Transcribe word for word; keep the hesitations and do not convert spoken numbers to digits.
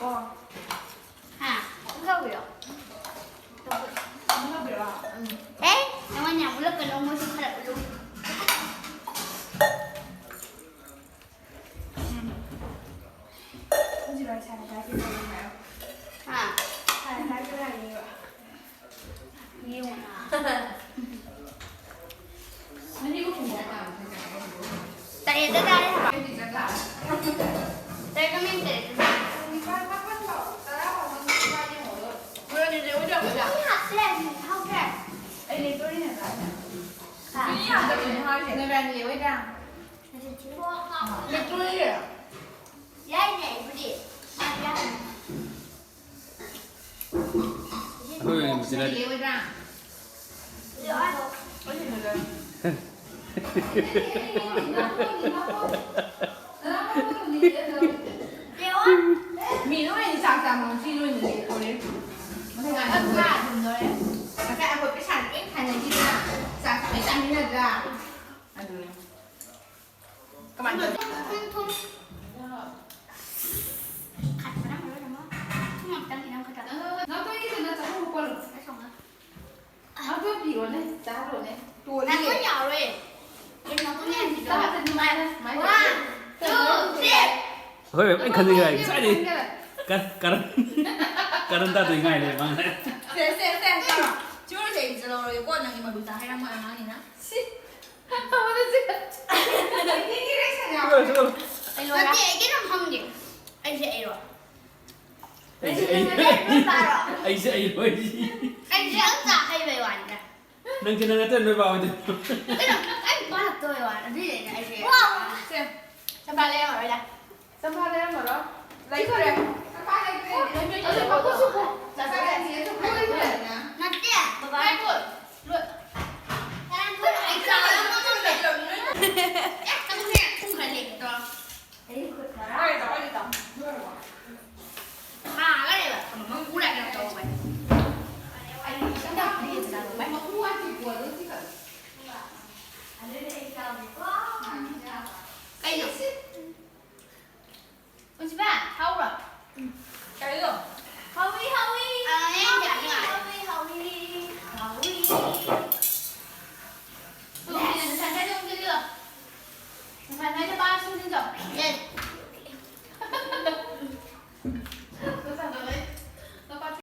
ꯍꯥ? ꯑꯃꯨꯛ ꯇꯧꯕꯤꯔꯣ꯫ ꯑꯃꯨꯛ ꯇꯧꯕꯤꯔꯣ? ꯎꯝ꯫ ꯑꯦ, ꯅꯉꯣꯟꯗ ꯌꯥꯝ ꯎꯠꯂꯛꯀꯅꯣ, ꯃꯣꯏꯁꯨ ꯈꯔ ꯎꯠꯂꯨ꯫ ꯎꯝ꯫ ꯍꯧꯖꯤꯛ ꯋꯥꯔꯤ ꯁꯥꯟꯅ ꯇꯥꯔꯗꯤ ꯀꯩꯗꯧꯔꯤ ꯍꯥꯏꯌꯣ꯫ ꯍꯥ? ꯁꯥꯟꯅ ꯇꯥꯔꯗꯤ ꯀꯩꯗꯧꯔꯤ ꯍꯥꯏꯌꯣ꯫ ꯌꯦꯡꯉꯨꯅ꯫ ꯇꯔꯦꯠꯇ ꯇꯥꯔꯦ ꯍꯥꯏꯕ꯫ ꯇꯔꯦꯠꯀ ꯃꯤꯅꯤꯠ ꯇꯔꯦꯠꯇ ꯇꯥꯔꯦ꯫ ꯃꯣꯏ ꯑꯅꯤ ꯂꯦꯛꯑꯣꯏꯗ꯭ꯔꯥ ꯑꯩꯈꯣꯏꯗ? ꯃꯤ ꯍꯥꯞꯇꯦ ꯍꯥꯏꯕꯅꯤ, ꯍꯥꯎꯇꯦ ꯍꯥꯏꯕꯅꯤ꯫ ꯑꯩ ꯂꯦꯛꯇꯣꯔꯤꯅꯦ ꯍꯥꯏꯕ꯫ ꯍꯥ? ꯃꯤ ꯍꯥꯞꯇꯕꯅꯦ ꯍꯥꯏꯁꯦ꯫ ꯅꯣꯏꯕꯥꯅꯤ ꯂꯦꯛꯑꯣꯏꯗ꯭ꯔꯥ? ꯂꯦꯛꯇꯣꯔꯤꯅꯦ꯫ ꯌꯥꯏꯅꯦ ꯑꯩꯕꯨꯗꯤ꯫ ꯃꯥꯗꯤ ꯌꯥꯏꯅꯦ꯫ ꯑꯩꯈꯣꯏ ꯑꯣꯏꯅ ꯃꯨꯁꯤꯜꯂꯗꯤ꯫ ꯃꯤ ꯂꯣꯏꯅ ꯆꯥꯛ ꯆꯥꯕ ꯉꯁꯤ ꯂꯣꯏꯅ ꯂꯦꯞꯈ꯭ꯔꯦ꯫ ꯉꯁꯥꯏ ꯑꯩꯈꯣꯏ ꯄꯩꯁꯥ ꯂꯣꯏ ꯈꯥꯏꯅꯈꯤꯗꯅ ꯆꯥꯛ ꯂꯣꯏ ꯆꯥꯃꯤꯟꯅꯗ꯭ꯔꯥ? ꯑꯗꯨꯅꯦ꯫ ꯀꯃꯥꯏꯅ ꯇꯧꯅꯤ? ꯊꯨꯝ, ꯊꯨꯝ꯫ ꯈꯠꯄꯅ ꯃꯔꯣꯜ ꯑꯃ꯫ ꯊꯨꯝ ꯑꯝꯇꯪ ꯈꯤꯇꯪ ꯈꯛꯇ꯫ ꯅꯪ ꯀꯩꯒꯤꯅꯣ ꯅꯪ ꯆꯥꯛꯈꯨꯝ ꯍꯨꯞꯄ ꯂꯣꯏ? ꯑꯩ ꯁꯣꯝꯗ꯫ ꯅꯪ ꯄꯤꯔꯣꯅꯦ, ꯆꯥꯔꯣꯅꯦ꯫ ꯇꯣꯜꯂꯤ꯫ ꯅꯪ ꯌꯥꯎꯔꯣꯏ꯫ ꯑꯩ ꯅꯪ ꯌꯥꯝ ꯆꯥꯕ ꯅꯨꯡꯉꯥꯏꯔꯣꯏ꯫ One, two, three꯫ ꯍꯣꯏ, ꯑꯩ ꯈꯟꯅꯤꯡꯉꯥꯏ ꯉꯁꯥꯏꯗꯩ ꯀ-, ꯀꯔꯟ, ꯀꯔꯟ ꯇꯥꯗꯣꯏ ꯉꯥꯏ ꯂꯩ ꯃꯥꯅ꯫ ꯁꯦ, ꯁꯦ, ꯁꯦ, ꯆꯥꯔꯣ꯫ ꯆꯨꯔꯨꯁꯦ ꯑꯩꯗꯤ ꯆꯠꯍꯧꯔꯒꯦꯀꯣ, ꯅꯪꯒꯤ ꯃꯗꯨ ꯆꯥ ꯍꯩꯔꯝꯃꯣꯏ ꯑꯉꯥꯡꯅꯤꯅ꯫ ꯁꯤ꯫ ꯁꯤꯒꯠꯂꯣ, ꯁꯤꯒꯠꯂꯣ꯫ ꯑꯩ ꯂꯣꯏꯔꯦ꯫ ꯅꯠꯇꯦ, ꯑꯩ ꯀꯩꯅꯣꯝ ꯍꯪꯒꯦ꯫ ꯑꯩꯁꯦ ꯑꯩꯔꯣ? ꯑꯩꯁꯦ ꯑꯩ-, ꯑꯩꯁꯦ ꯑꯩꯔꯣ? ꯑꯩꯁꯦ ꯑꯝꯇ ꯍꯩꯕꯩ ꯋꯥꯅꯤꯗ꯫ ꯅꯪꯁꯦ ꯅꯪ ꯅꯠꯇ꯭ꯔ ꯅꯣꯏ ꯕꯥ ꯍꯣꯏꯗꯤ? ꯀꯩꯅꯣ? ꯑꯩ ꯄꯥꯜꯂꯛꯇꯧꯕꯩ ꯋꯥꯅꯤ꯫ ꯑꯗꯨꯏꯅꯦ ꯑꯩꯁꯦ꯫ ꯋꯥꯎ! ꯁꯦ, ꯆꯝꯄ꯭ꯔꯥ ꯂꯩꯔꯝꯃꯔꯣꯏꯗ꯫ ꯆꯝꯄ꯭ꯔꯥ ꯂꯩꯔꯝꯃꯔꯣꯏ? ꯂꯩꯇ꯭ꯔꯦ꯫ ꯆꯝꯄ꯭ꯔꯥ ꯂꯩꯇ꯭ꯔꯦ꯫ ꯑꯗꯨ ꯄꯥꯐꯣꯔ ꯁꯨꯀꯣ꯫ ꯆꯥꯛ ꯆꯥꯔꯅꯤ, ꯑꯗꯨ ꯄꯥꯐꯣꯔ ꯂꯩꯇ꯭ꯔꯦ꯫ ꯅꯠꯇꯦ, ꯕꯕꯥ꯫ ꯉꯥꯏꯈꯣ꯫ ꯂꯣꯏ-, ꯇꯔꯥꯅꯤꯊꯣꯏ ꯑꯩ ꯆꯥꯕ ꯉꯝꯃꯣꯏ꯫ ꯑꯦ, ꯆꯪꯉꯨꯅꯦ, ꯄꯨꯡ ꯈꯔ ꯂꯦꯞꯄꯗꯣ꯫ ꯑꯩ ꯈꯨꯠ ꯃꯔꯥ꯫ ꯍꯣꯏ, ꯇꯧꯔꯦ, ꯇꯧꯔꯦ꯫ ꯂꯣꯏꯔꯕꯣ? ꯊꯥꯒꯔꯦꯕ꯫ ꯃꯃꯪ ꯎꯔꯒ ꯇꯧꯕꯅꯦ꯫ ꯑꯩ ꯈꯤꯇꯪ ꯇꯥꯛꯄꯤꯒꯦ ꯆꯥꯕ꯫ ꯃꯃꯪ ꯋꯥꯠꯂꯤꯀꯣ, ꯑꯗꯨ ꯈꯤꯇꯪ꯫ ꯑꯗꯨꯗꯤ ꯑꯩ ꯆꯥꯕꯅꯤꯀꯣ꯫ ꯀꯩꯅꯣ?